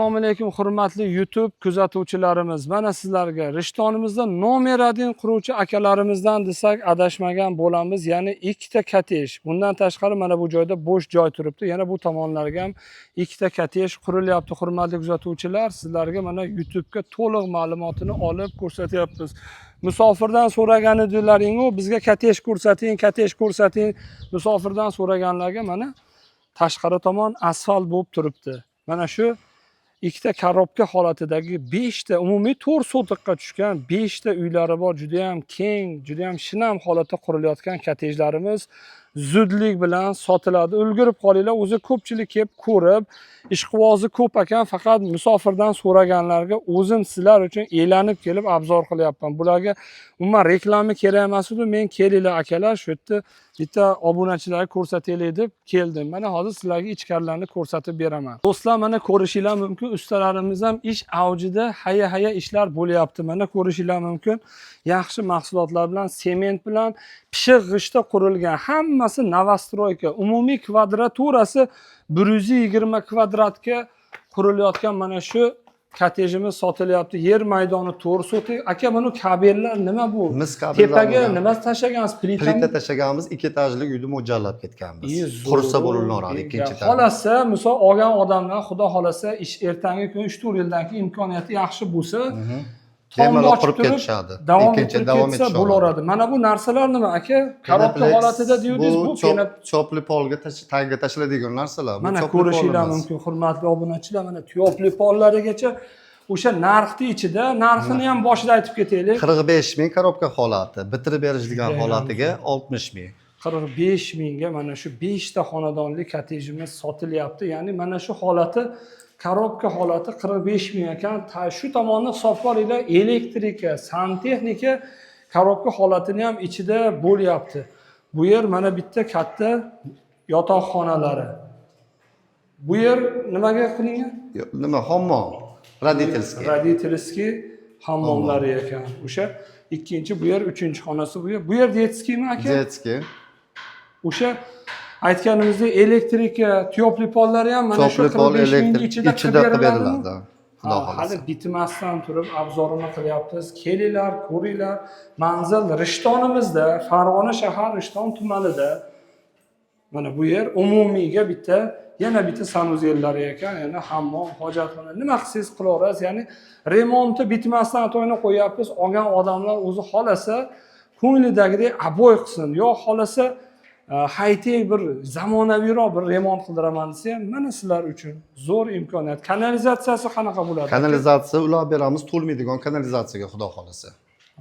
Assalomu alaykum, hurmatli YouTube kuzatuvchilarimiz. Mana sizlarga Rishtonimizda номер 1 quruvchi akalarimizdan desak adashmagan bo'lamiz. Ya'ni ikkita kottej. Bundan tashqari mana bu joyda bo'sh joy turibdi. Yana bu tomonlarga ham ikkita kottej qurilyapti, hurmatli kuzatuvchilar. Sizlarga mana YouTube'ga to'liq ma'lumotini olib ko'rsatyapmiz. Musofirdan so'ragan edilaring-u, bizga kottej ko'rsating, kottej ko'rsating. Musofirdan so'raganlarga mana tashqari tomon asfalt bo'lib turibdi. Mana shu ikkita коробка holatidagi beshta, umumiy 4 sotiqqa tushgan beshta uylari bor, juda ham keng, juda ham shinam holatda qurilayotgan kottejlarimiz zudlik bilan sotiladi. Ulgurib qolinglar. O'zi ko'pchilik kelib ko'rib, ishqibozi ko'p ekan. Faqat musofirdan so'raganlarga o'zim sizlar uchun elanib kelib обзор qilyapman. Bularga umuman reklama kerak emas edi. Men "Kelinglar, akalar, shu yerda bitta obunachilarga ko'rsataylik" deb keldim. Mana hozir sizlarga ichkarilarni ko'rsatib beraman, do'stlar. Mana ko'rishinglar mumkin, ustalarimiz ham ish avjida, haya haya ishlar bo'lyapti. Mana ko'rishinglar mumkin, yaxshi mahsulotlar bilan, sement bilan, pishiq g'ishtda qurilgan, hammasi новостройка. Umumiy kvadraturasi 120 kvadratga qurilayotgan mana shu kottejimiz sotilyapti. Yer maydoni 4 sotik. Aka, buni kabellar nima bu? Mis kabellar. Tepaga bo'lgan. nima tashlagansiz, plitami? Plita tashlaganmiz, ikki etajli uyni mo'ljallab ketganmiz. Qursa bo'laveradi ikkinchi etaj. Xohlasa, misol, olgan odamlar, xudo xohlasa, ish ertangi kun, 3-4 yildan keyin imkoniyati yaxshi bo'lsa, tom Bemalol ochib qurib turib, ketishadi. davom Ikkinchi ettirib davom ketsa etisha bo'laveradi. Mana bu narsalar nima, aka? Коробка Penoplex. Holatida deyordingiz, bu Тёплый polga tagiga tashlaydigan narsalar. Bu Mana тёплый ko'rishinglar polimiz. mumkin, hurmatli obunachilar, mana тёплый pollarigacha o'sha narxni ichida. Narxini ham boshida aytib ketaylik. 45 ming коробка holati, bitirib berishadigan Judayam holatiga 60 ming. 45 mingga mana shu beshta xonadonli kottejimiz sotilyapti. Ya'ni mana shu holati, коробка holati 45 ming ekan. Shu tomonni hisobga olinglar, elektrika, santexnika коробка holatini ham ichida bo'lyapti. Bu yer mana bitta katta yotoqxonalari. Bu yer nimaga qilingan? Nima, hammom. Родительский. Родительский hammomlari ekan. O'sha ikkinchi, bu yer uchinchi xonasi bu yer. Bu yer детский mi, aka? Детский. O'sha aytganimizdek, elektrika, тёплый pollari ham mana shu Тёплый pol, 45 mingni elektr ichida ichida qilib qilib beriladimi? beriladi. Xudo Ha, hali xohlasa. bitmasdan turib обзор ini qilyapmiz. Kelinglar, ko'ringlar. Manzil Rishtonimizda, Farg'ona shahar, Rishton tumanida. Mana bu yer umumiyga bitta, yana bitta санузел lari ekan, yana hammom, hojatxona. Nima qilsangiz qilaverasiz. Ya'ni remonti bitmasdan to'yini qo'yyapmiz. Olgan odamlar o'zi xohlasa ko'nglidagidek обой qilsin, yo xohlasa high-tech bir zamonaviyroq bir remont qildiraman desa ham, mana sizlar uchun zo'r imkoniyat. Kanalizatsiyasi qanaqa bo'ladi? Kanalizatsiya ulab beramiz, to'lmaydigan kanalizatsiyaga, xudo xohlasa.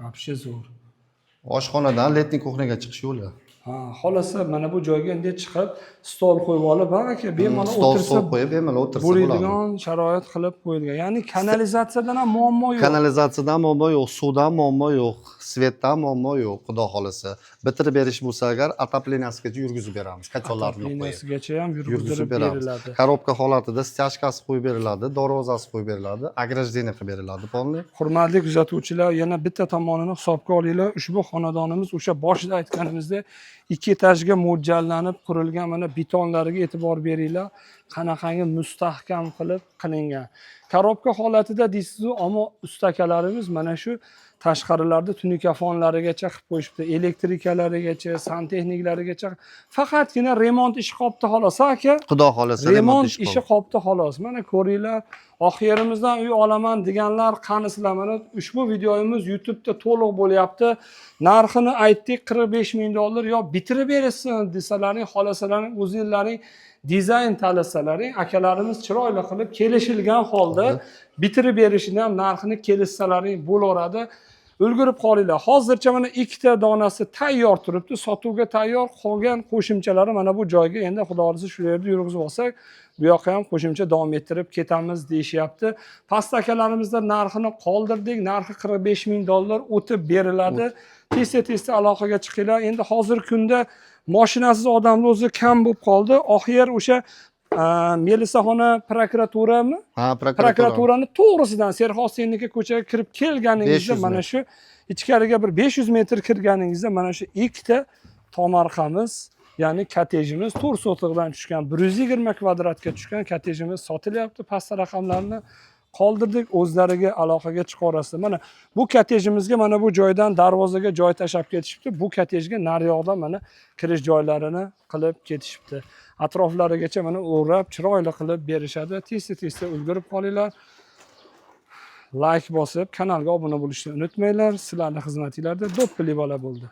Вообще zo'r. Oshxonadan летний кухня ga chiqish yo'li. Ha, xohlasa mana bu joyga endi chiqib, stol qo'yib olib, ha, aka, bemalol Stol o'tirsa stol qo'yib bemalol o'tirsa bo'ladi. bo'ladigan sharoit qilib qo'yilgan. Ya'ni kanalizatsiyadan ham muammo yo'q. Kanalizatsiyadan muammo yo'q, suvdan muammo yo'q, свет dan muammo yo'q, xudo xohlasa. Bitirib berish bo'lsa agar, отопления sigacha yurgizib beramiz, котёл larni qo'yib. Отопления sigacha ham Yurgizib yurgizib beramiz. beriladi. Коробка holatida стяжка si qo'yib beriladi, darvozasi qo'yib beriladi, ограждение qilib beriladi полный. Hurmatli kuzatuvchilar, yana bitta tomonini hisobga olinglar. Ushbu xonadonimiz o'sha boshida aytganimizdek ikki etajga mo'ljallanib qurilgan. Mana betonlariga e'tibor beringlar. Qanaqangi mustahkam qilib qilingan. Коробка holatida deysiz-u, ammo ustakalarimiz mana shu tashqarilarda tunikafonlarigacha qilib qo'yishibdi. Elektrikalarigacha, santexniklarigacha. Faqatgina remont ishi qolibdi xolos, aka. Xudo xohlasa, Remont ishi ishi qolibdi xolos. Mana ko'ringlar, Oq yerimizdan uy olaman deganlar qanisizlar? Mana ushbu videomiz YouTube'da to'liq bo'lyapti. Narxini aytdik, 45 ming dollar. Yo bitirib berishsin desalaring, xohlasalaring, o'zinglaring dizayn tanlasalaring, akalarimiz chiroyli qilib, kelishilgan holda bitirib berishini ham narxini kelishsalaring bo'laveradi. Ulgurib qolinglar. Hozircha mana ikkita donasi tayyor turibdi, sotuvga tayyor. Qolgan qo'shimchalari mana bu joyga endi, xudo xohlasa, shu yerda yurg'izib olsak, bu yoqqa ham qo'shimcha davom ettirib ketamiz deyishyapti. Past akalarimizda narxini qoldirdik. Narxi 45 ming dollar, o'tib beriladi. Tezda tezda aloqaga chiqinglar. Endi hozirgi kunda moshinasiz odamlar o'zi kam bo'lib qoldi. Oq yer o'sha Melisaxona prokuraturami? Ha, prokuratura. Prokuraturani to'g'risidan Serxosinniki ko'chaga kirib kelganingizda 500 mana metr. shu ichkariga bir 500 metr kirganingizda mana shu ikkita tomorqamiz. Ya'ni kottejimiz 4 sotixdan tushgan, 120 kvadratga tushgan kottejimiz sotilyapti. Pastda raqamlarni qoldirdik, o'zlariga aloqaga chiqaverasizlar. Mana bu kottejimizga mana bu joydan darvozaga joy tashlab ketishibdi. Bu kottejga naryoqdan mana kirish joylarini qilib ketishibdi. Atroflarigacha mana o'rab chiroyli qilib berishadi. Tez tezda ulgurib qolinglar. Layk bosib, kanalga obuna bo'lishni unutmanglar. Sizlarning xizmatinglarda Do'ppili bola bo'ldi.